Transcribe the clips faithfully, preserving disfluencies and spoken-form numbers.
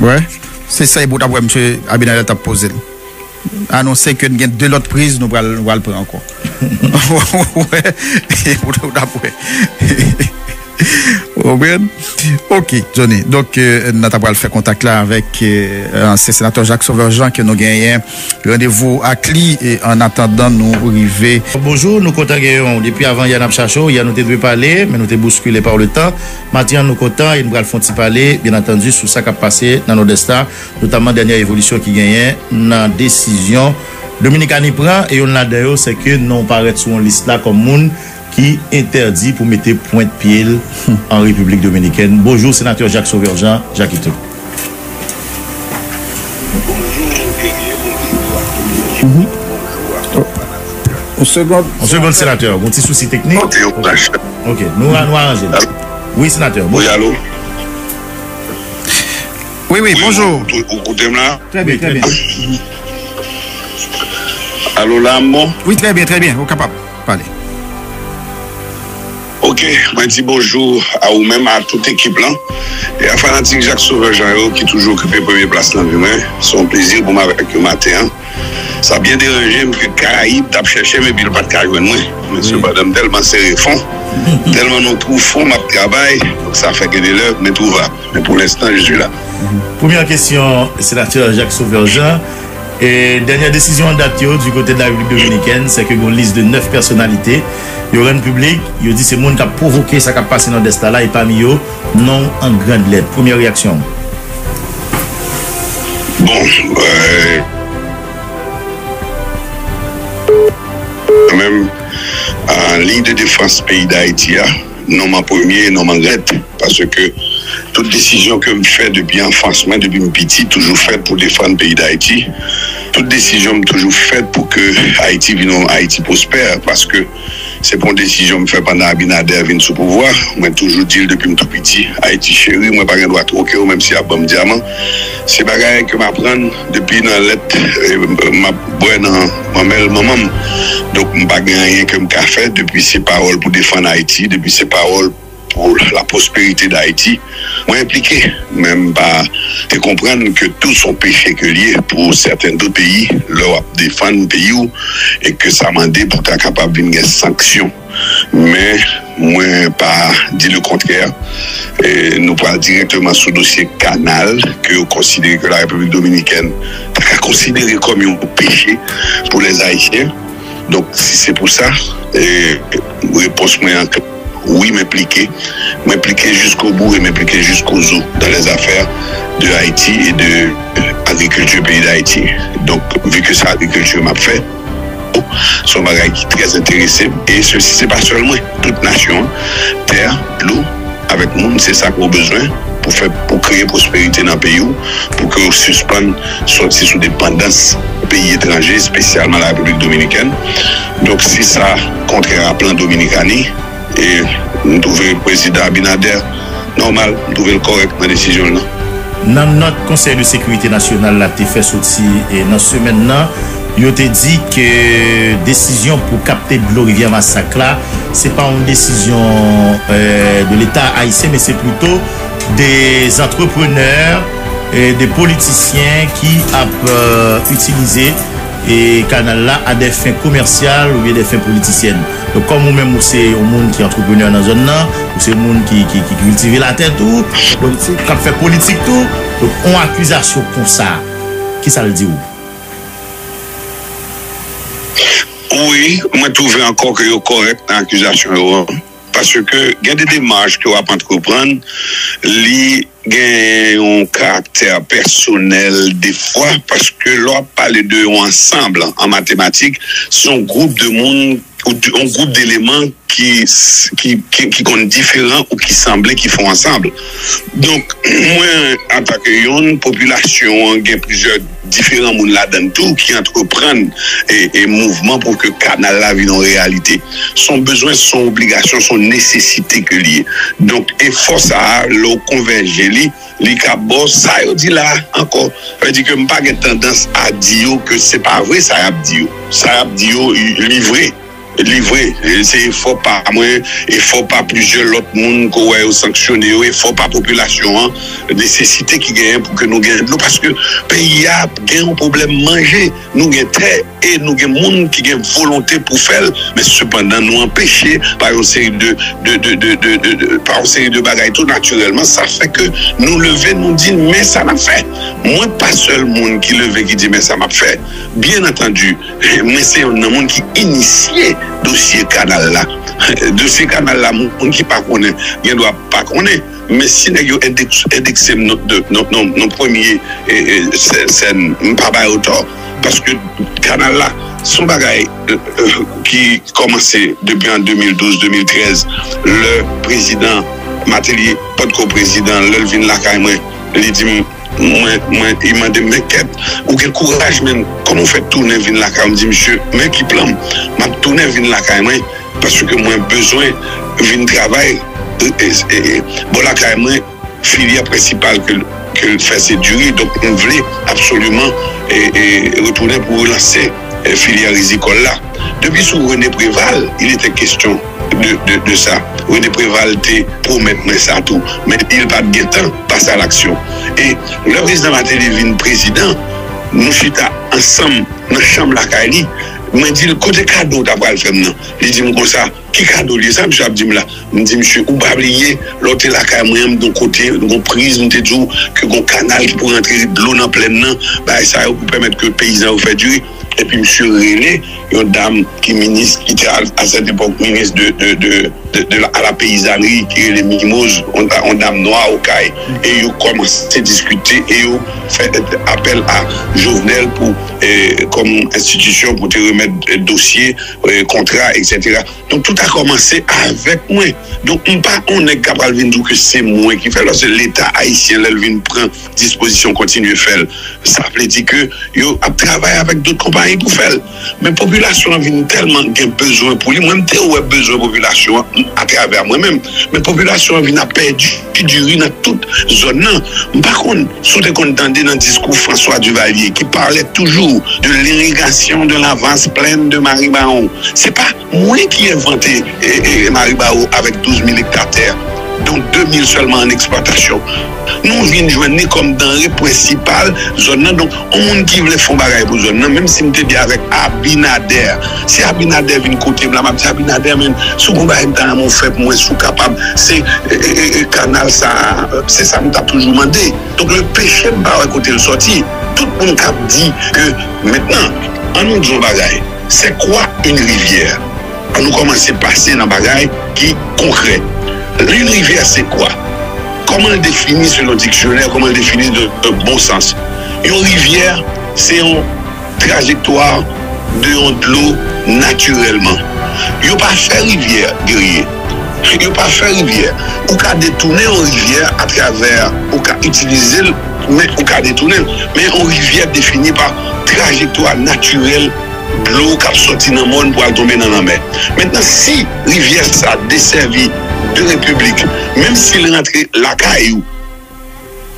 Wè, se sa e pou w t ap wè misye Abinader t ap poze l. Anonse ke n gen de lòt priz nou pral, nou pral pran ankò. Wè, pou w t ap wè. Ou konprann? Ok, Johnny. Donk, euh, n ap pral fè kontak la avèk, euh, ansyen senatè Jacques Sauveur Jean ke nou genyen randevou ak li, e an atandan nou rive. Bonjou, nou kontan genyen w. Depi avan yè n ap chache w, yè nou te dwe pale, men nou te bouskile pa le tan. Maten an, nou kontan e nou pral fè yon ti pale, byen antandi, sou sa k ap pase nan Nòdès la, notamman dènye evolisyon ki genyen nan desizyon Dominikani pran, e youn ladan yo, se ke non w parèt sou yon lis la kòm moun ki entèdi pou mete pwent pye l an Repiblik Dominikèn. Bonjou, senatè Jacques Sauveur Jean, Jakito. Yon segond. Yon segond, senatè, yon ti sousi teknik. Ok, nou, nou aranje l. Wi, senatè. Wi, alo? Wi, wi, bonjou. Ou, ou koute m la? Trè byen, trè byen. Alo, la, m bon? Wi, trè byen, trè byen. Ou kapab pale. Ok, mwen di bonjou a ou menm, a tout ekip lan, e a fanatik Jacques Sauveur Jean yo ki toujou okipe premye plas nan vi mwen. Se yon plezi pou m avèk yo maten an. Sa byen deranje m ke Karayib t ap chèche m epi l pa t ka jwenn mwen. Men sepandan, m tèlman sere fon, tèlman nan trou fon m ap travay, donk sa fè ke de lè m entwouvab. Men pou lenstan, je suis là. Premyè kesyon, senatè Jacques Sauveur Jean. E dènyè desizyon an dat yo, du côté de la République Dominicaine, se ke gon lis de nèf pèsonalite yo rann piblik, yo di se moun k ap pwovoke sa k ap pase Nòdès la la, e pami yo, non w an grand lèt. Premyè reyaksyon w? Bon, euh, mwen menm, an liy de defans peyi Dayiti a, non m an premye, non m an grand lèt, paske tout desizyon ke m fè depi anfans mwen, depi m piti, toujou fèt pou defann peyi Dayiti. Tout desizyon m toujou fèt pou ke Ayiti vin yon Ayiti pwospè, paske se pa yon desizyon m fè pandan Abinader vin sou pouvwa. Mwen toujou di l depi m tou piti, Ayiti cheri, mwen pa gen dwa twoke w, menm si y ap ban m dyaman. Se bagay ke m aprann depi nan lèt, eh, m ap bwè nan manmèl manman m. Donk, m pa gen anyen ke m ka fè depi se pawòl pou defann Ayiti, depi se pawòl pou la pwosperite d Ayiti. Mwen enplike, men m pa te konprann ke tou se yon peche ke l ye pou sèten dòt peyi, lè w ap defann peyi w, e ke sa mande pou ta kapab vin gen sanksyon. Men, mwen pa di le kontrè. E nou pral dirèkteman sou dosye kanal ke yo konsidere ke la Repiblik Dominikèn ta ka konsidere kòm yon peche pou lèzayisyen. Donk, si se pou sa, e, repons mwen an, wi, m enplike. M enplike jusqu'au bout e m enplike jusqu'aux os dans les affaires de Haïti et de, euh, agriculture peyi Dayiti. Donk, vi ke se agrikilti m ap fè, se yon bagay ki trè enterese m. E sesi, se pa sèl mwen, tout nasyon an, tè, dlo, avèk moun, se sa ke w bezwen pou fè, pou kreye pwosperite nan peyi w, pou ke w sispann sòti sou depandans peyi etranje, espesyalman la Repiblik Dominikèn. Donk, si sa kontrè a plan Dominikani, e m twouve prezidan Abinader nòmal, m twouve l kòrèk nan desizyon l lan. Nan nòt Konsèy de Sekirite Nasyonal la te fè soti, e, nan semèn nan, yo te di ke desizyon pou kapte dlo Rivyè Masak la, se pa yon desizyon, euh, de Leta ayisyen, men se plito de antreprenè, euh, de politisyen ki ap, euh, itilize, e, kanal la a dè fen komèsyal oubyen dè fen politisyèn. Donk, kòm ou menm, ou se yon moun ki antreprenè nan zòn nan, ou se moun ki, ki, ki kiltive latè tou, donk, k ap fè politik tou, donk, yon akizasyon konsa, kisa l di w? Wi, mwen twouve ankò ke yo kòrèk nan akizasyon yo an. Paske gen de demach ke w ap antreprann, li gen yon karaktè pèsonèl defwa, paske lè w ap pale de yon ansanm an matematik, se yon gwoup de moun ou di- yon gwoup deleman ki, ki, ki, ki konn diferan ou ki sanble ki fè yon ansanm. Donk, mwen, antanke youn, popilasyon an gen plizyè diferan moun ladan l tou ki antreprann e, e mouvman pou ke kanal la vin yon reyalite. Se yon bezwen, se yon obligasyon, se yon nesesite ke l ye. Donk, efò sa a, lè w konvèje li, li ka ba w sa yo di la a ankò. Sa vle di ke m pa gen tandans a di yo ke se pa vre sa y ap di yo. Sa y ap di yo, li vre. Li vre, se efò pa mwen, efò pa plizyè lòt moun ke w wè yo sanksyone yo, efò pa popilasyon an, nesesite ki genyen pou ke nou gen dlo, paske peyi a gen yon pwoblèm manje, nou gen tè e nou gen moun ki gen volonte pou fè l, men sepandan nou anpeche pa yon seri de, de, de, de, de, de, de pa yon seri de bagay tou natirèlman, sa fè ke nou leve, nou di men sa n ap fè. Mwen pa sèl moun ki leve ki di men sa m ap fè. Byen antandi, mwen se youn nan moun ki inisye dosye kanal la. Dosye kanal la, moun ki pa konnen, gen dwa pa konnen. Men si nèg yo endeks- endekse m nan nan- nan- nan premye e, e, sè- sèn, m pa ba yo tò. Paske kanal la, se yon bagay e, e, ki kòmanse depi an de mil douz, de mil trèz, lè prezidan Martelly potko prezidan, lè l vin lakay mwen, li di m, mwen, mwen, li mande m, men kèt, ou gen kouraj menm, kòman w fè tounen vin lakay ou? M di misye, men ki plan m, m ap tounen vin lakay mwen, paske mwen bezwen vin travay e, e, e, e, bò lakay mwen, filyè prensipal ke l ke l fè se diri, donk m vle absoliman e, e, retounen pou relanse e, filyè rizikòl la. Depi sou René Préval, il était question de, de, de sa. René Préval te pwomèt mwen sa tou, men il pa t gen tan pase a laksyon. E lè prezidan Martelly vin prezidan, nou chita ansanm nan chanm lakay li, mwen di l, kote kado w ta pral fè m nan? Li di m konsa, ki kado l ye? Sa misye ap di m la? M di misye, ou pa bliye, lè w te lakay mwen an, m te yon kote, yon priz, m te di w ke gon kanal ki pou rantre dlo nan plèn nan, bagay sa yo pou pèmèt ke peyizan yo fè diri. Epi misye rele yon dam ki minis, ki te a, a sèt epòk minis de, de, de, de, de la, a la peyizanri, ki rele Mimoz, yon, yon dam nwa Okay. E yo kòmanse diskite, e yo fè apèl a Jovenel pou, e, kòm enstitisyon pou te remèt e, dosye, e, kontra, etsetera. Donk, tout a kòmanse avèk mwen. Donk, m pa yon nèg k ap pral vin di w ke se mwen ki fè l, paske Leta ayisyen, lè l vin pran dispozisyon, kontinye fè l, sa vle di ke yo ap travay avèk dòt konpayi pou fè l. Men popilasyon an vin tèlman gen bezwen pou li, mwen, m te wè bezwen popilasyon an atravè mwen menm. Men popilasyon an vin ap pèdi diri nan tout zòn nan. M pa konn si w te konn tande nan diskou François Duvalier, qui parlait toujours de l'irrigation de la vaste plaine de Maribawon. Se pa mwen ki envante e, e, Maribawon avèk douz mil ekta tè, dont de mil sèlman an eksplwatasyon. Nou vin jwenn li kòm danre prensipal zòn nan. Donk, yon moun ki vle fè yon bagay pou zòn nan, menm si m te di avèk Abinader, si Abinader vin kote m la, m ap di Abinader, men, si w gon bagay m ta renmen w fè pou mwen, si w kapab, se e, e, e, e, kanal sa a, se sa m t ap toujou mande. Donk, le péché, m pa wè kote l sòti. Tout moun k ap di ke, mentnan, ann nou di yon bagay. C'est quoi une rivière? Ann nou kòmanse pase nan bagay ki konkrè. Une rivière, c'est quoi? Kòman l defini selon diksyonè, kòman l defini de, de bon sans? Yon rivyè, se yon trajektwa de yon dlo natirèlman. Yo pa fè rivyè, Guerrier. Yo pa fè rivyè. Ou ka detounen yon rivyè atravè, ou ka itilize l, men ou ka detounen l. Men yon rivyè defini pa trajektwa natirèl dlo k ap sòti nan mòn pou al tonbe nan lanmè. Mentnan, si rivyè sa desèvi de repiblik, menm si l rantre lakay ou,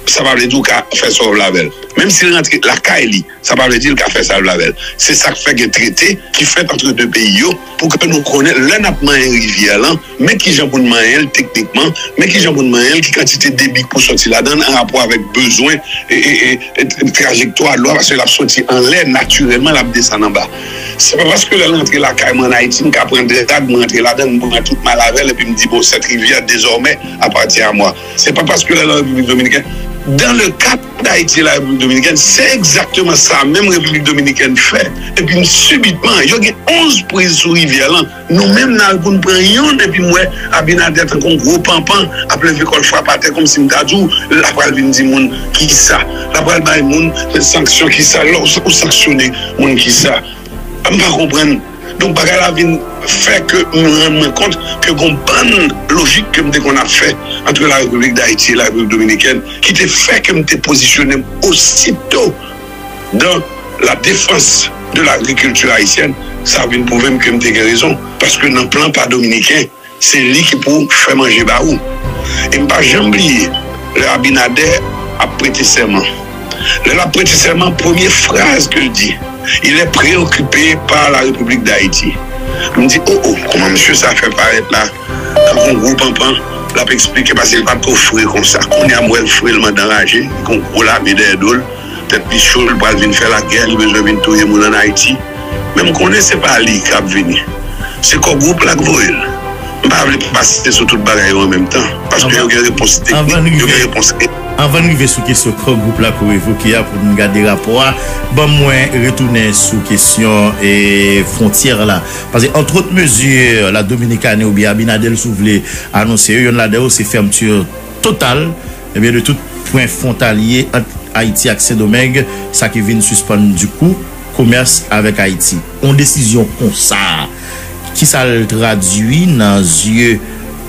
sa pa vle di w ka fè sa w vle avè l. Menm si l rantre lakay li, sa pa vle di l ka fè sa l vle avè l. Se sa k fè gen trete ki fèt antre de peyi yo pou ke nou konnen lè n ap manyen rivyè lan, men kijan pou n manyen l teknikman, men kijan pou n manyen l, ki kantite debi k pou sòti ladan l an rapò avèk bezwen e, e, e, e trajektwa dlo a, paske l ap sòti anlè natirèlman, l ap desann anba. Se pa paske lè l rantre lakay mwen ann Ayiti, m ka pran drag, m rantre ladan l, m pran tout mal avè l, epi m di, bon, cette rivière désormais appartient à moi. Se pa paske lè nan Repiblik Dominikèn, dans le cadre d'Haïti et la République Dominicaine, se egzakteman sa menm Repiblik Dominikèn fè. Epi m sibitman, yo gen onz priz sou rivyè lan. Nou menm n al pou n pran yonn, epi m wè Abinader tankou yon gwo panpan ap leve kò l frape atè kòmsi m ta di w, l ap pral vin di moun kisa. L ap pral bay moun sanksyon kisa. Lè w, ou sanksyone moun kisa. M pa konprann. Donk, bagay la vin fè ke m rann mwen kont ke gon bann lojik ke m te konn ap fè ant la Repiblik Dayiti e la Repiblik Dominikèn ki te fè ke m te pozisyone m osito dans la défense de l'agriculture haïtienne. Sa vin pwouve m ke m te gen rezon. Paske nan plan pa dominiken, se li ki pou fè manje ba ou. E m pa janm bliye lè Abinader ap prete sèman. Lè l ap prete sèman, premye fraz ke l di, il est préoccupé par la République d'Haïti. M di, o, o, kòman mesye sa fè parèt la? Tankou yon gwo panpan, l ap eksplike, paske l pa t ko fre konsa. Kounye a, m wè l fre, l mande anraje, li gen yon gwo lame dèyè do l, tèt li cho, l pral vin fè lagè, li bezwen vin touye moun ann Ayiti. Men m konnen se pa li k ap vini. Se Core Group la k voye l. M pa vle pase sou tout bagay yo an menm tan, paske yo gen repons teknik, yo gen repons. Anvan n rive sou kesyon Core Group la ke w evoke a, pou n gade rapò a, ban mwen retounen sou kesyon e fwontyè la. Paske, entre autres mesures, la Dominikani oubyen Abinader, si w vle, anonse yo, yonn ladan yo se fèmti total, ebyen, de tout pwen fwontalye ant Ayiti ak Sendomeng, sa ki vin sispann, dikou, komès avèk Ayiti. Yon desizyon konsa, kisa l tradui nan zye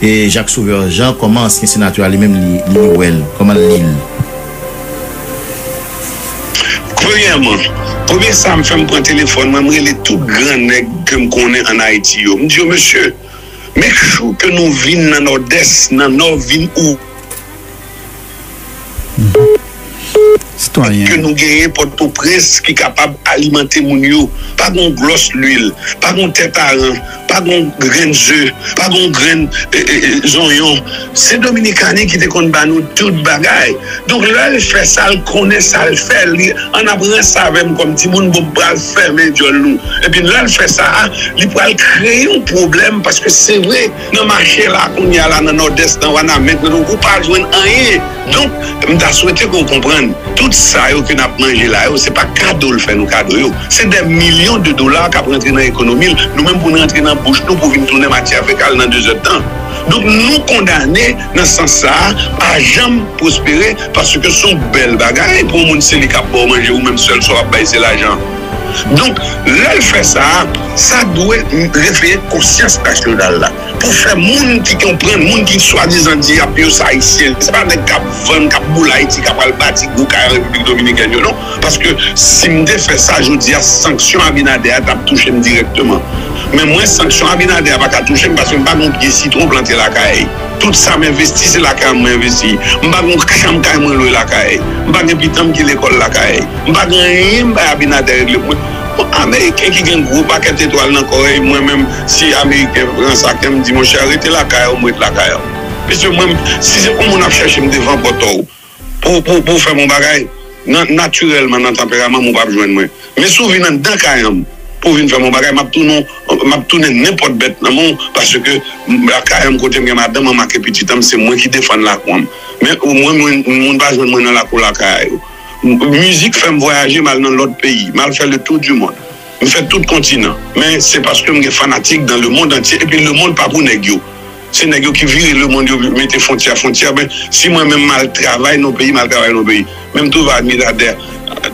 e Jacques Sauveur Jean kòman ansyen senatè a li menm li, li wè l, kòman l li l? Premyèman, premye sa m fè, m pran telefòn mwen, m rele tout gran nèg ke m konnen ann Ayiti yo. M di yo, mesye, make sure ke nou vin nan Nòdès, nan Nò, vin ou ke nou genyen Pòtoprens ki kapab alimante moun yo. Pa gen yon glòs lwil, pa gen yon tèt aran, pa gen yon grenn ze, pa gen yon grenn e, e, e, zonyon. Se Dominikani ki te konn ba nou tout bagay. Donk, lè l fè sa, l konnen sa l fè. Li ann ap ranse avè m kòm timoun, bon, m pral fèmen djòl nou. Epi, lè l fè sa a, li pral kreye yon pwoblèm, paske se vre, nan mache la, kounye a la, nan Nòdès, nan Wanament, nan, ou pa jwenn anyen. Donk, m ta swete ke w konprann, tout sa yo ke n ap manje la yo, se pa kado l fè nou kado yo. Se dè milyon de dola k ap rantre nan ekonomi l, nou menm pou n rantre nan bouch nou pou vin tounen matyè fekal nan de zèdtan. Donk, nou kondane nan sans sa a, pa janm pwospere, paske se yon bèl bagay pou yon moun, se li k ap ba w manje, ou menm sèl sa w ap bay se lajan. Donk, lè l fè sa a, sa dwe reveye konsyans nasyonal la. Pou fè moun ki konprann, moun ki swadizan di y ap yo se Ayisyen, se pa nèg k ap vann, k ap boule Ayiti, k ap al bati gwo kay an Repiblik Dominikèn yo, non. Paske si m te fè sa jodi a, sanksyon Abinader a t ap touche m dirèkteman. Men mwen, sanksyon Abinader a pa ka touche m paske m pa gen yon pye sitwon plante lakay. Tout sa m envesti, se lakay mwen envesti. M pa gen yon chanm kay mwen lwe lakay. M pa gen pitit mwen ki lekòl lakay. M pa gen anyen m bay Abinader regle pou mwen. Bon, Ameriken ki gen gwo pakèt etwal nan kò yo, mwen menm, si Ameriken pran sa, ke m di, monchè, rete lakay ou, m ret lakay ou. Mesye, mwen, si se yon moun ap chèche m devan pòt ou, pou, pou, pou fè m yon bagay, nan, natirèlman, nan tanperaman m, ou p ap jwenn mwen. Men si w vin anndan kay an m, pou w vin fè m yon bagay, m ap tounen, m ap tounen nenpòt bèt nan men w, paske m, lakay an m, kote m gen madanm an m ak pitit an m, se mwen ki defann lakou an m. Men, mwen, mwen, moun pa jwenn mwen nan lakou lakay yo. M, mizik fè m vwayaje, m al nan lòt peyi, m al fè le tour du monde. M fè tout kontinan. Men se paske m gen fanatik dans le monde entier, epi lemonn pa pou nèg yo. Se nèg yo ki vire lemonn yo, mete fwontyè, fwontyè. Men, si mwen menm m al travay nan yon peyi, m al travay nan yon peyi. Men m twouve Abinader,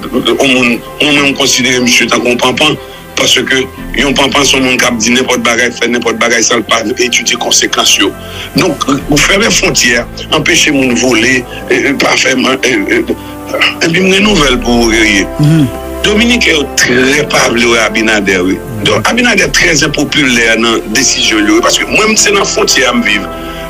yon moun, mwen menm m konsidere misye tankou yon panpan, paske yon panpan se yon moun k ap di nenpòt bagay, fè nenpòt bagay san l pa etidye konsekans yo. Donk, ou fèmen fwontyè, anpeche moun vole, e, e, pa fè, e, e, epi m gen nouvèl pou ou, Guerrier. Dominiken yo trè pa vle wè Abinader, wi. Donk, Abinader trè enpopilè nan desizyon l yo, wi, paske mwen, se nan fwontyè a m viv.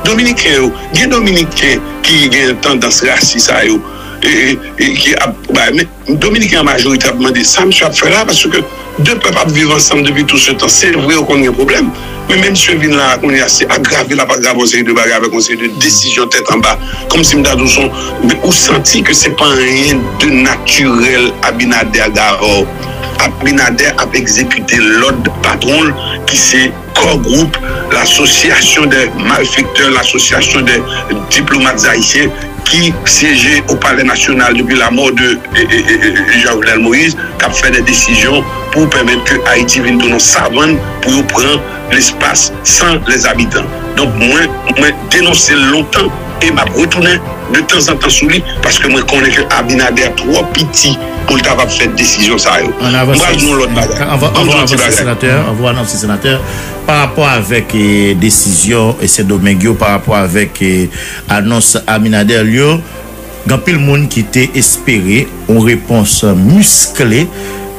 Dominiken yo, gen Dominiken ki gen tandans rasis sa yo, e, e, e ki ap bay, men Dominiken an majorite ap mande sa misye ap fè la, paske de pèp ap viv ansanm depi tout se tan. Se vre, yo konn gen pwoblèm. Men, men misye vin la a kounye a, se agrave l ap agrave yon seri de bagay avèk yon seri de desizyon tèt anba. Kòmsi m ta di w, se yon, men ou santi ke se pa anyen de natirèl Abinader gen avè w. Abinader ap egzekite lòd patwon l, ki se Core Group, l'association des malfaiteurs, l'association des diplomates haïtiens, ki syeje o Palè Nasyonal depi lamò de, e, e, e, e, Jovenel Moïse, k ap fè de desizyon pou pèmèt ke Ayiti vin tounen yon savann pou yo pran lespas san lèzabitan. Donk, mwen, mwen denonse l lontan e m ap retounen de tanzantan sou li, paske mwen konnen ke Abinader twò piti pou l ta va fè desizyon sa yo. Mwen pral di yon lòt bagay. Anvan, anvan, anvan, senatè, anvan, anvan, senatè, pa rapò avèk, e, desizyon, e, Sendomeng yo, pa rapò avèk, e, anons Abinader yo, gen anpil moun ki te espere yon repons miskle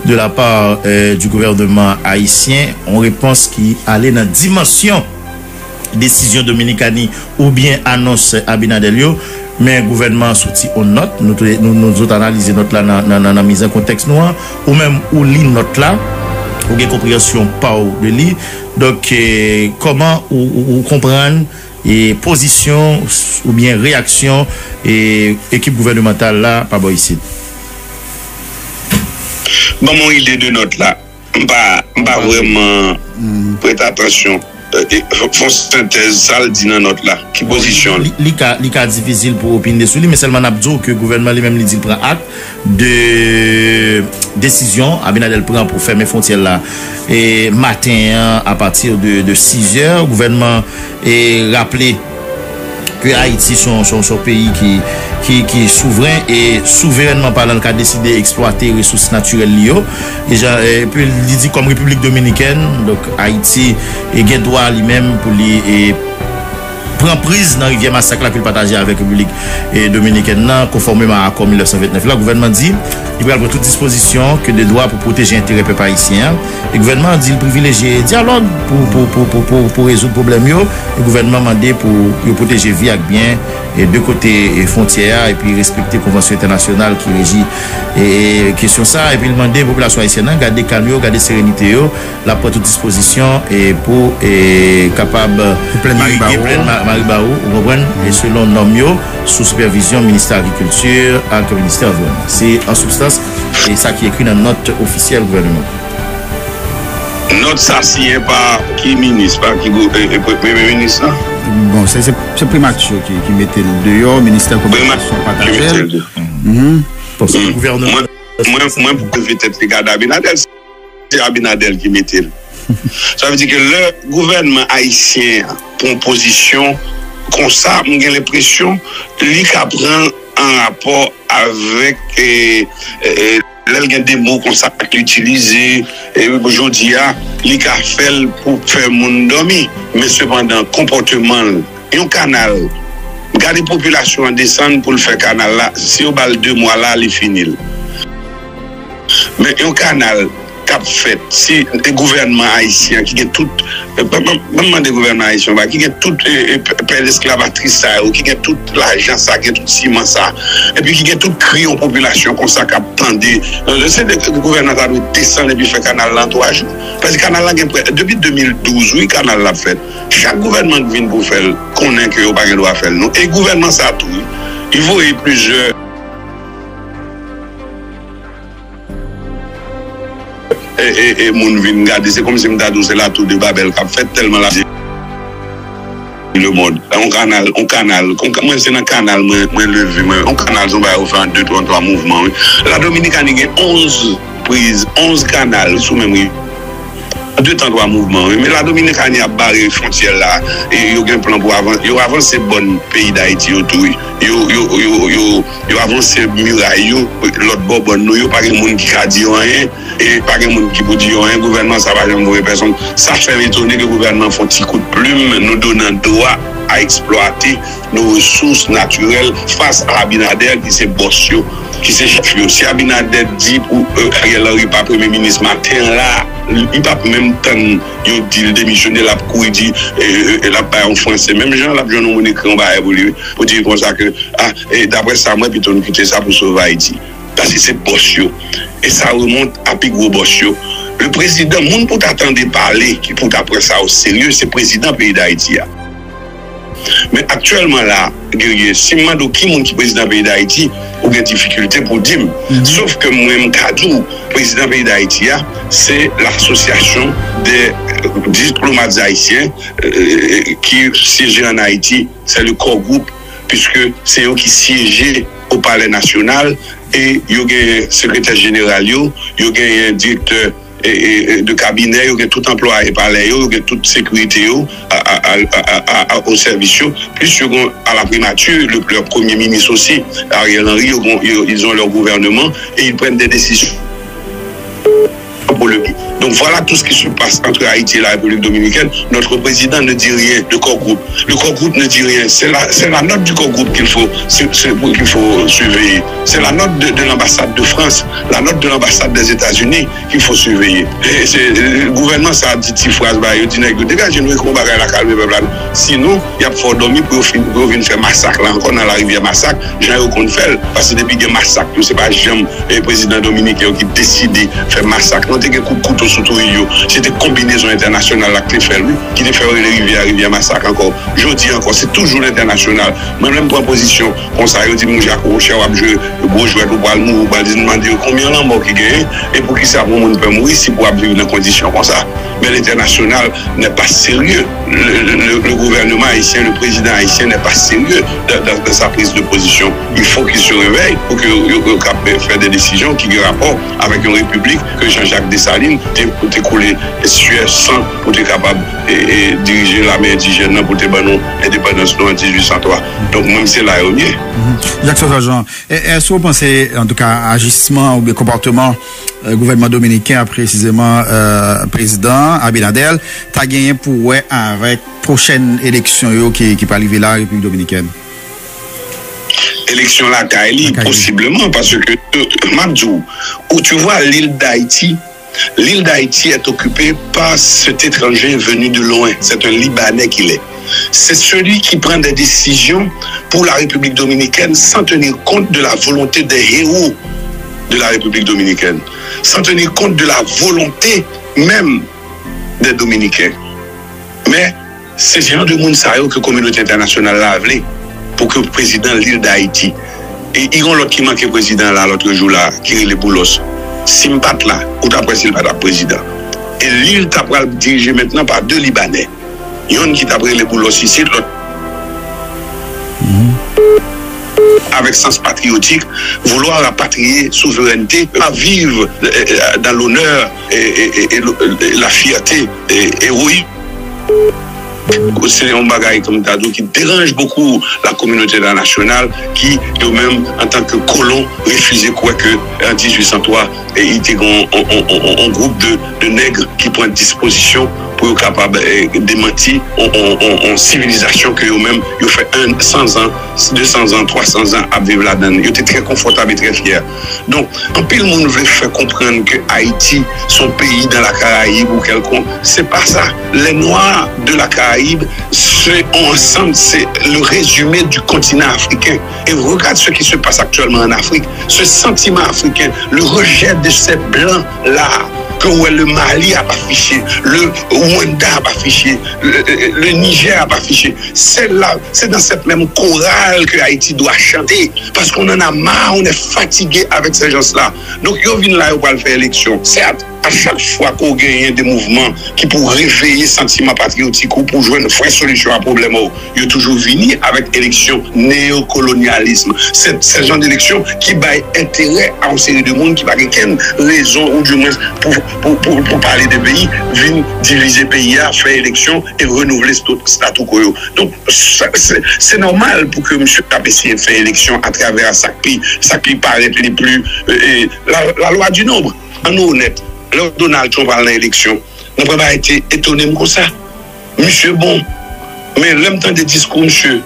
de la part, euh, du gouvernement haïtien, yon repons ki ale nan dimansyon desizyon Dominikani oubyen anons Abinader yo. Men gouvènman an soti yon nòt, nou, nou, nou zot analize nòt la nan, nan, nan, nan mizan kontèks nou an, ou menm ou li nòt la, Ou gen konpreyansyon pa w de li. Donk, eh, kòman ou, ou, ou konprann, eh, pozisyon oubyen reyaksyon, eh, ekip gouvènemantal la pa bò isit? Ban m yon ide de nòt la. M pa, m pa vrèman prete atansyon. Eh, eh, fè yon sentèz, sa l di nan nòt la. Ki pozisyon l? Li, li ka, li ka difisil pou opine sou li, men sèlman n ap di w ke gouvènman li menm li di l pran ak de desizyon Abinader pran pou fèmen fwontyè la, e, maten an apati de, de sizè. Gouvènman, e, raple ke Ayiti se yon, se yon, se yon peyi ki, ki, ki souvren e souverènman palan, l ka deside eksplwate resous natirèl li yo. E jan, e, epi li di kòm Repiblik Dominikèn, donk Ayiti, e, gen dwa li menm pou li, e, pran priz nan rivyè Masak la ke l pataje avèk Repiblik, e, Dominikèn nan, konfòmeman a akò mil nèf san vennèf la. Gouvènman di li pral pran tout dispozisyon ke de dwa pou pwoteje enterè pèp ayisyen an. E gouvènman an di l privilejye dyalòg pou, pou, pou, pou, pou, pou rezoud pwoblèm yo. E gouvènman mande pou yo pwoteje vi ak byen, e, de kote, e, fwontyè a, epi respekte konvansyon entènasyonal ki reji, e, e, kesyon sa a. Epi l mande popilasyon ayisyèn nan gade kalm yo, gade serenite yo. L ap pran tout dispozisyon, e, pou, e, kapab irige plèn Maribawou, ou konprann, e selon nòm yo, sou sipèvizyon Ministè Agrikilti ak Ministè Anviwònman. Se, an sibstans, e sa ki ekri nan nòt ofisyèl gouvènman. Nòt sa siyen pa ki minis, pa ki gou-, e, e, pre-, premye minis la? Bon, se, se, se Primati ki, ki mete l deyò, Ministè Kominikasyon pataje l. Bon, se gouvènman. Mwen, mwen, mwen, pou leve tèt li gade Abinader, se Abinader ki mete l. Sa vle di ke lè gouvènman ayisyen an pran pozisyon konsa, m gen lenpresyon li ka pran an rapò avèk, e, e, e, lè l gen de mo konsa k itilize, e, jodi a, li ka fè l pou fè moun dòmi. Men sepandan, konpòteman l, yon kanal, gade popilasyon an desann pou l fè kanal la, si yo ba l de mwa la, li fini l. Men yon kanal k ap fèt, si gouvènman ayisyen an ki gen tout, ban m mande gouvènman ayisyen an, ki gen tout, e, e, pè, pè lesklavatris sa yo, ki gen tout lajan sa, ki gen tout siman sa, epi ki gen tout kri yon popilasyon konsa k ap tande, e, se de, gouvènman ta dwe desann epi fè kanal la an twa jou. Paske kanal la gen prè, depi de mil douz, wi, kanal la ap fèt. Chak gouvènman ki vin pou fè l, konnen ke yo pa gen dwa fè l, non. E gouvènman sa tou, wi, li voye plizyè e, e, e moun vin gade. Se kòmsi m ta di w se la tour de Babel k ap fèt, tèlman l ap di lemonn. On kanal, on kanal, on ka-, mwen se nan kanal mwen, mwen leve, mwen, on kanal se yon bagay ou fè an de, twa, twa mouvman, wi. La Dominikani gen onz priz, onz kanal sou menm ri. De tan twa mouvman, wi. Men la Dominikani ap bare fwontyè la. E yo gen plan pou avan-, yo avanse bòn peyi Dayiti yo tou, wi. Yo, yo, yo, yo, yo avanse miray yo, lòt bò bòn nou yo, pa gen moun ki ka di yo anyen, e pa gen moun ki pou di yo anyen, gouvènman sa pa janm voye pèsonn. Sa fè m etone ke gouvènman fè yon ti kout plim, nou donnen dwa a eksplwate nos ressources naturelles face à Abinader ki se bòs yo, ki se chèf yo. Si Abinader di pou, e, Ariel Henry pa premye minis maten an la, li p ap menm tann yo di l demisyone, l ap kouri di, e, e, e, l ap bay yon franse. Menm jan l ap jwenn yon moun ekri yon bagay pou li, pou di l konsa ke, a, e, daprè sa m wè, pito n kite sa pou sove Ayiti. Paske se bòs yo. E sa remonte a pi gwo bòs yo. Le prezidan, moun pou ta tande pale, ki pou ta pran sa o serye, se prezidan peyi Dayiti a. Men aktyèlman la, Guerrier, si m mande w ki moun ki prezidan peyi Dayiti, ou gen difikilte pou w di m. Sof ke mwen, m ka di w, prezidan peyi Dayiti a, se l'association des, euh, diplomates haïtiens, euh, ki syeje an Ayiti, c'est le Core Group, puisque se yo ki syeje o Palè Nasyonal, e yo gen sekretè jeneral yo, yo gen direktè e, e, e, de kabinè, yo gen tout anplwaye palè yo, yo gen tout sekirite yo a, a, a, a, a, a, o sèvis yo. Plis yo gen a la primati, le, le premye minis osi, Ariel Henry, yo gen, yo, ils ont leur gouvernement et ils prennent des décisions pour le pays. Donc voilà tout ce qui se passe entre Haïti et la République dominicaine. Notre président ne dit rien de Core Group. Le Core Group ne dit rien. C'est la, c'est la note du Core Group qu'il faut, c'est, c'est, qu'il faut surveiller. C'est la note de, de l'ambassade de France, la note de l'ambassade des États-Unis qu'il faut surveiller. E se, e, gouvènman sa a di ti fraz ba yo, di nèg yo, "Degaje nou, ekri yon bagay la, kalme pèp la, non. Sinon, y ap fè w dòmi pou yo fin, pou yo vin fè masak la ankò nan larivyè Masak, jan yo konn fè l." Paske depi gen masak tou, se pa janm, e, prezidan dominiken yo ki deside fè masak. Non, te gen kout kouto sou tourid yo. Se te konbinezon entènasyonal la ki te fè l, wi, ki te fè yo rele rivyè a Rivyè Masak ankò. Jodi ankò, se toujou lentènasyonal. Mwen menm pran pozisyon konsa, yo di m, Jacques Rocher, w ap jwe gwo jwèt, ou pral mouri, ou pral di, m mande yo konbyen lanmò ki genyen, e poukisa pou moun pè mouri si pou ap viv nan kondisyon konsa. Mais l'international n'est pas sérieux. Le, le, le, le gouvernement haïtien, le président haïtien n'est pas sérieux dans, dans, dans sa prise de position. Il faut qu'il se réveille pour que yo, yo, yo kab fè des décisions ki gen rapò avèk yon repiblik ke Jean-Jacques Dessalines te, te koule syè san pou te kapab e, e, dirije lame endijèn nan pou te ban nou endepandans nou an dizuit san twa. Donk, mwen, se la yo ye. Jackson Valjean, èske w panse, antouka, ajisman oubyen konpòteman gouvènman dominiken an, presizeman prezidan Abinader, ta genyen pou wè avèk pwochèn eleksyon yo ki, ki pral rive la Repiblik Dominikèn? Eleksyon lakay li, posibleman, paske, m ap di w, ou, tu vois, l'île d'Haïti, l'île d'Haïti est occupée par cet étranger venu de loin. C'est un Libanais qu'il est. C'est celui qui prend des décisions pour la République dominicaine sans tenir compte de la volonté des héros de la République dominicaine, sans tenir compte de la volonté même des Dominicains. Mais se jan de moun sa yo ke kominote entènasyonal la vle pou ke prezidan lil Dayiti. E, e gon lòt ki manke prezidan la lòt jou la, ki rele Boulos. Si m pa t la, ou t ap wè si l pa t ap prezidan. E lil ta pral dirije mentnan pa de Libanè. Yonn ki t ap rele Boulos isit, lòt avèk sans patriyotik, vouloir rapatrier souveraineté, à vivre dans l'honneur et, et, et, et la fierté héroïque. Se yon bagay, kòm m ta di w, ki deranj bokou la kominote entènasyonal, ki, yo menm, antanke kolon, refize kwè ke an dizuit san twa, e, i te gen yon, yon, yon, yon gwoup de, de nèg ki pran dispozisyon pou yo kapab, e, demanti yon, yon, yon, yon sivilizasyon ke yo menm, yo fè san zan, de san zan, twa san zan ap viv ladan l. Yo te trè konfòtab e trè fyè. Donk, anpil moun vle fè konprann ke Ayiti se yon peyi dans la Caraïbe ou quelconque. Se pa sa. Les Noirs de la Caraïbe, c'est un ensemble, c'est le résumé du continent africain. Et regarde ce qui se passe actuellement en Afrique. Ce sentiment africain, le rejet de ces blancs-là, ke w wè le Mali ap afiche, le Rwanda ap afiche, le, le, le Niger ap afiche. C'est là, c'est dans cette même chorale que Haïti doit chanter. Parce qu'on en a marre, on est fatigué avec ces gens-là. Donk, yo vin la, yo pral fè eleksyon. Sèt, a chak fwa ke w genyen de mouvman ki pou reveye santiman patriyotik ou pou jwenn vrè solisyon a pwoblèm ou, yo toujou vini avèk eleksyon neyokolonyalism. Se, se jan de eleksyon ki bay enterè a yon seri de moun ki pa gen kenn rezon, ou di mwens, pou, pou, pou, pou pale de peyi, vin divize peyi a, fè eleksyon e renouvle st-, statu quo yo. Donk, sa, se, se nòmal pou ke misye t ap eseye fè eleksyon atravè sa k pi, sa k pi parèt le pli, e, e, la, la loi du nombre. Ann nou onèt, lè Donald Trump al nan eleksyon, nan pwen bagay te etone m konsa. Misye bon. Men lè m tande diskou misye,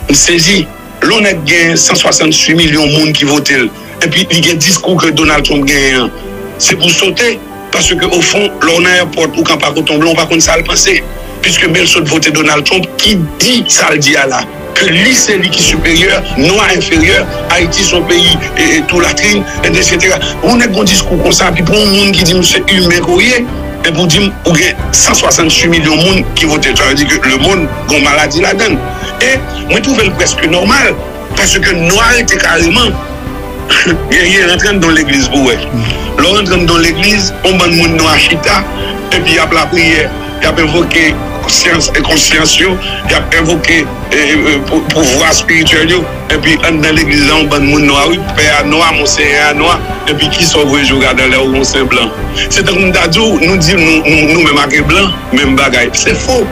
m sezi. Lè yon nèg gen san swasanntuit milyon moun ki vote l, epi li gen diskou ke Donald Trump genyen an, se pou sote. Paske, ofon, lè w nan èpòt, ou kanpe akote yon blan, ou pa konn sa l panse. Piske men l sot vote Donald Trump, ki di sa l di a la, ke li se li ki siperyè, nwa enferyè, Ayiti se yon peyi, e, e, tou latrin, etsetera. Yon nèg gon diskou konsa, epi pou yon moun ki di m se imen ke w ye, epi w di m ou gen san swasanntuit milyon moun ki vote l, sa vle di ke lemonn gon maladi ladan l. E mwen twouve l prèske nòmal, paske nwa rete kareman. Genyen, rantre anndan yon legliz pou w wè. Lè w rantre anndan yon legliz, yon bann moun nwa chita, epi y ap lapriyè, y ap envoke konsyans, e konsyans yo, y ap envoke, e, e, pou, pouvwa espirityèl yo, epi anndan legliz la, yon bann moun nwa, wi, pè a nwa, monsenyè a nwa, epi kisa w voye jouk adan lè w gon sen blan? Se tankou m ta di w, nou di nou, nou, nou menm ak blan, menm bagay. Se fo.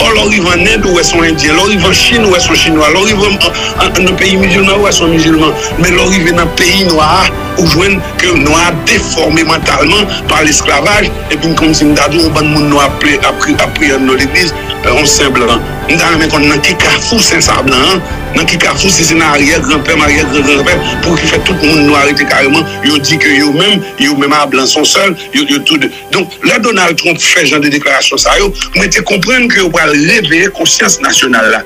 Ò, lè w rive ann End, ou wè se yon Endyen. Lè w rive an Chin, ou wè se yon Chinwa. Lè w rive an, an, an, nan peyi mizilman, ou wè se yon mizilman. Men lè w rive nan peyi nwa a, ou jwenn ke nwa a defòme mantalman pa lesklavaj, epi kòmsi m ta di w, yon bann moun nwa ap pri-, ap pri-, ap priye anndan yon legliz, e, yon sen blan. M ta renmen konn nan ki kafou sen sa blan an, nan ki kafou, si se nan aryè granpè m, aryè gran granpè, pou ki fè tout moun nwa rete kareman, yo di ke yo menm, yo menm a blan se yon sèl, yo, yo tou de. Donk, lè Donald Trump fè jan de deklarasyon sa yo, mwen te konprann ke yo pral reveye konsyans nasyonal la.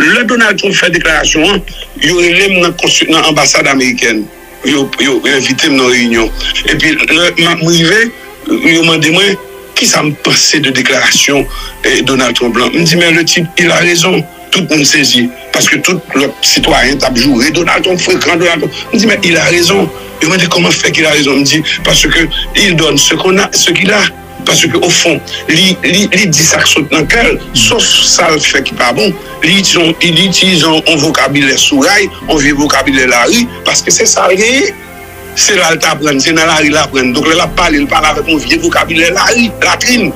Lè Donald Trump fè deklarasyon an, yo rele m nan konsi-, nan anbasad amerikèn. Yo, yo, yo envite m nan reyinyon. Epi, lè m ap rive, yo mande mwen, kisa m panse de deklarasyon eh, Donald Trump lan. M di, men le type, il a raison. Tout moun sezi. Paske tout lòt sitwayen t ap joure Donald Trump frekan, Donald Trump. M di, men il a raison. Yo mande comment fait qu'il a raison. M di, parce que il donne ce qu'on a, ce qu'il a. Paske, au fond, li, li, li di sa k sot nan kè l, sof sa l fè ki pa bon. Li itilize yon, li itilize yon, yon vokabilè sou ray, yon vye vokabilè lari, paske se sa l genyen. Se la l t aprann, se nan lari l aprann. Donk, lè l ap pale, l pale avèk yon vye vokabilè lari, latrin.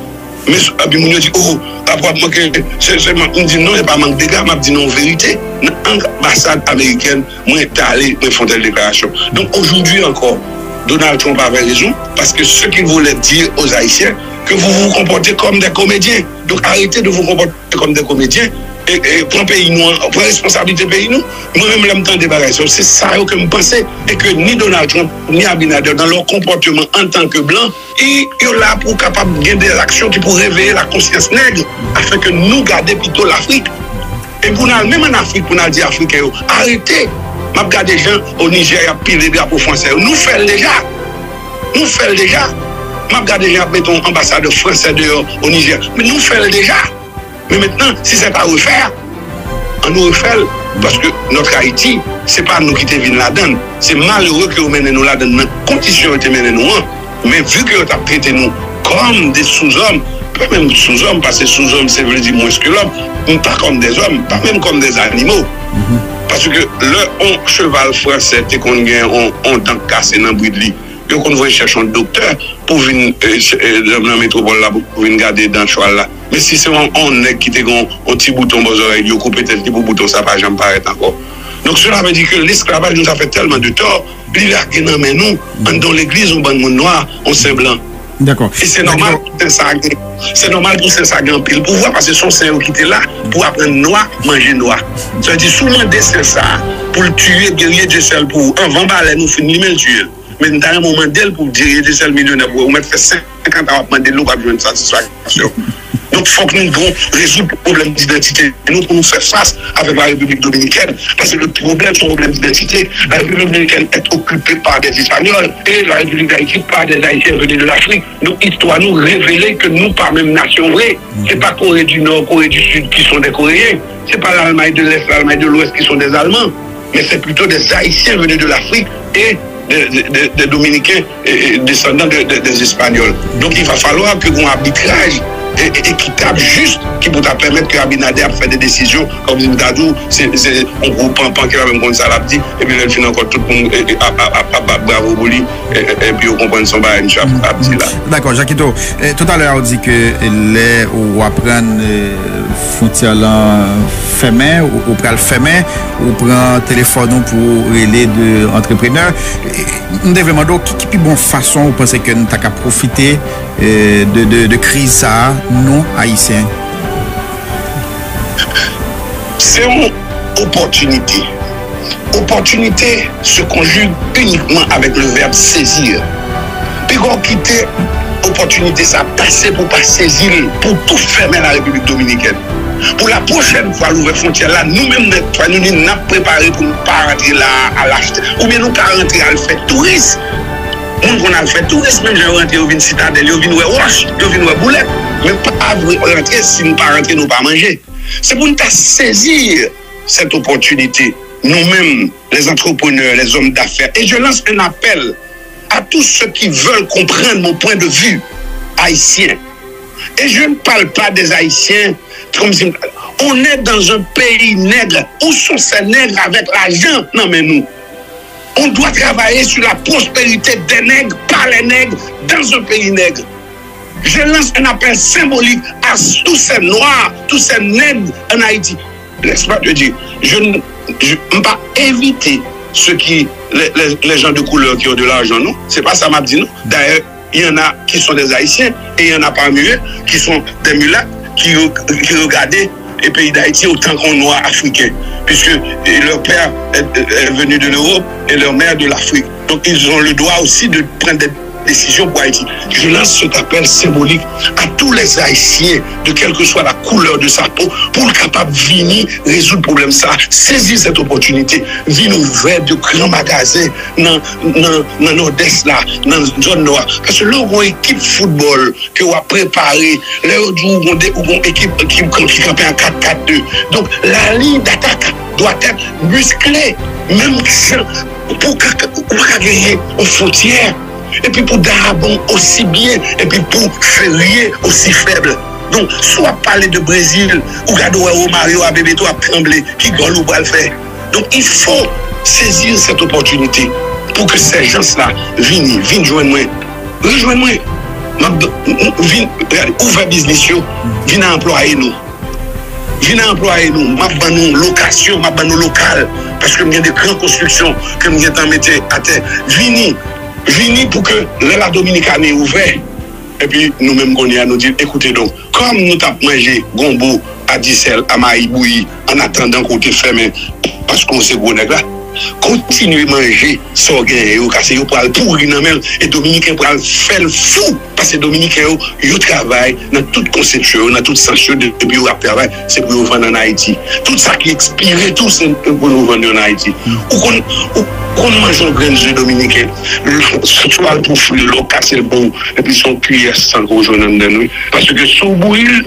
Men, epi moun yo di, oh, ap ap manke, se, se, m di non, se pa mank dega, m ap di non verite. Nan anbasad amerikèn, mwen t ale, mwen fè yon tèl deklarasyon. Donc, aujourd'hui encore, Donald Trump avait raison, parce que ce qu'il voulait dire aux Haïtiens, que vous vous comportez comme des comédiens. Donc, arrêtez de vous comporter comme des comédiens. E, e, pran peyi nou an, pran responsablite peyi nou. Mwen menm, lè m tande bagay sa yo, se sa yo ke m panse, e ke ni Donald Trump, ni Abinader, dans leur comportement en tant que blanc, e yo la pou kapab gen de aksyon ki pou reveye la konsyans nèg, afin ke nou gade pito Lafrik. E pou n al menm ann Afrik, pou n al di Afriken yo, arete, m ap gade jan o Nijè y ap pile drapo fransè yo. Nou fè l deja. Nou fè l deja. M ap gade jan y ap mete yon anbasadè fransè deyò o Nijè. Men nou fè l deja. Men mentnan, si c'est à refaire, ann nou refè l, paske notre Haïti, se pa nou ki te vin ladan l. Se malere ke yo mennen nou ladan l nan kondisyon yo te mennen nou an. Men vi ke yo t ap trete nou kòm de souzòm, pa menm souzòm, paske souzòm se vle di mwens ke lòm, pa kòm de zòm, pa menm kòm de zanimo. Paske lè yon cheval fransè te konn gen yon, yon dan k kase nan brid li, yo konn voye chèche yon doktè pou vin eh, ch- eh, nan nan metwopòl la pou vin gade dan chwal la. Men si se yon, yon nèg ki te gen yon, yon ti bouton bò zòrèy li, yo koupe tèt li pou bouton sa pa janm parèt ankò. Donk, cela veut dire que l'esclavage nous a fait tellement de tort, li lage nan men nou, anndan yon legliz, yon bann moun nwa, yon sen blan. Dakò. E se nòmal pou sen sa a gen, se nòmal pou sen sa a gen anpil pouvwa, paske se yon sen yo ki te la pou aprann nwa manje nwa. Sa vle di, si w mande sen sa a pou l tiye Guerrier Dieuseul pou ou, anvan balèn ou fin limen l tiye l. Men m ta renmen w mande l pou w diriye de sèl milyonè pou ou mèt fè senkant an w ap mande l, ou p ap jwenn satisfaksyon. Donk, fòk nou bon rezoud pwoblèm didantite nou pou nou fè fas avèk la Repiblik Dominikèn. Paske le problème, c'est un problème d'identité. La République dominicaine est occupée par des Espagnols et la République d'Haïti par des Haïtiens venus de l'Afrique. Donk, istwa nou revele ke nou pa menm nasyon vre. Se pa Corée du Nord, Corée du Sud qui sont des Coréens. C'est pas l'Allemagne de l'Est, l'Allemagne de l'Ouest qui sont des Allemands, mais c'est plutôt des Haïtiens venus de l'Afrique et des, des, des, des Dominicains et, et descendants de, de, des Espagnols. Donc il va falloir que gon arbitraj e- e- ekitab, jis, ki pou ta pèmèt ke Abinader ap fè de desizyon, kòm si m ta di w, se se yon gwo panpan ki pa menm konn sa l ap di, epi lè l fin ankò tout moun e- e- ap ap- ap- ap bat bravo pou li, e- e- epi yo konprann se yon bagay misye ap ap di la. Dakò, Jakito. Toutalè a ou di ke lè ou aprann fwontyè lan fèmen, ou pral fèmen, ou pran telefòn ou pou ou rele de antreprenè. M te vle mande w ki pi bon fason ou panse ke n ta ka pwofite de kriz sa a, nou Ayisyen? Se yon opòtinite. Opportunité se conjugue uniquement avec le verbe saisir. Piga w kite opòtinite sa pase pou w pa sezi l, pou w tou fèmen la Repiblik Dominikèn. Pou la pwochèn fwa l ouvè fwontyè la, nou menm nèt fwa nou di n ap prepare pou n pa rantre la a al achte. Oubyen nou ka rantre al fè touris. Moun konn al fè touris, menm jan yo rantre yo vin Sitadèl, yo vin wè wòch, yo vin wè boulèt. Men pa vre rantre, si nou pa rantre nou pa manje. Se pou n ta sezi cette opportunité, nous-mêmes, les entrepreneurs, les hommes d'affaires. Et je lance un appel à tous ceux qui veulent comprendre mon point de vue haïtien. Et je ne parle pas des Haïtiens comme si on est dans un pays nègre où sont ces nègres avec l'argent dans mes nous. On doit travailler sur la prospérité des nègres, par les nègres, dans un pays nègre. Je lance un appel symbolique à tous ces noirs, tous ces nègres en Haïti. Laisse-moi te dire, je ne je, m pa envite ceux qui, les, les, les gens de couleur qui ont de l'argent, non. C'est pas ça m'a dit, non. D'ailleurs, il y en a qui sont des Haïtiens et il y en a parmi eux qui sont des mulattes qui, qui regardaient le pays d'Haïti autant qu'on noir africain, puisque leur père est, est venu de l'Europe et leur mère de l'Afrique. Donc ils ont le droit aussi de prendre des décision pour Haïti. Je lance cet appel symbolique à tous les Haïtiens, de quelle que soit la couleur de sa peau, pour le capable vini résoudre problème ça, saisir cette opportunité, vin ouvrir de grands magasins dans, dans, dans Nord-Est là, dans la zone nord. Parce que là, on équipe football, ke w ap prepare. Lè yo di w gon de, ou gon ekip ki, ki, ki kanpe an kat kat de. Donk, la ligne d'attaque doit être musclée. Menm jan pou ka, ou pa ka genyen yon fwontyè. Epi pou Dahab osi byen, epi pou Ferrier osi fèb. Donk, si w ap pale de Brezil, ou gade wè Romario a Bebeto ap tranble, ki gòl ou pral fè? Donk, il faut saisir cette opportunité pour que ces gens-là vini, vin jwenn mwen, rejwenn mwen. M ap vin, gade, ouvè biznis yo, vin anplwaye nou. Vin anplwaye nou, m ap ban nou lokasyon, m ap ban nou lokal, paske m gen de gran konstriksyon ke m gentan mete atè. Vini, vini pou ke lè la Dominikani ouvè, epi nou menm kounye a nou di, ekoute donk, kòm nou t ap manje gonbo a disèl, a mayi bouyi, an atandan ke w te fèmen, paske w se gwo nèg la, kontinye manje sa w genyen yo, kase yo pral pouri nan men l, e Dominiken pral fè l fou, paske Dominiken yo, yo travay nan tout konsepsyon yo, nan tout sans yo, depi yo ap travay, se pou yo vann ann Ayiti. Tout sa ki ekspire tou, se pou yo vann yo ann Ayiti. Ou konn, ou konn manje yon grenn ze Dominiken, swa l pou fri l, lè w kase l pou ou, epi se yon kiyè san ke w jwenn anndan l, wi. Paske si w bouyi l,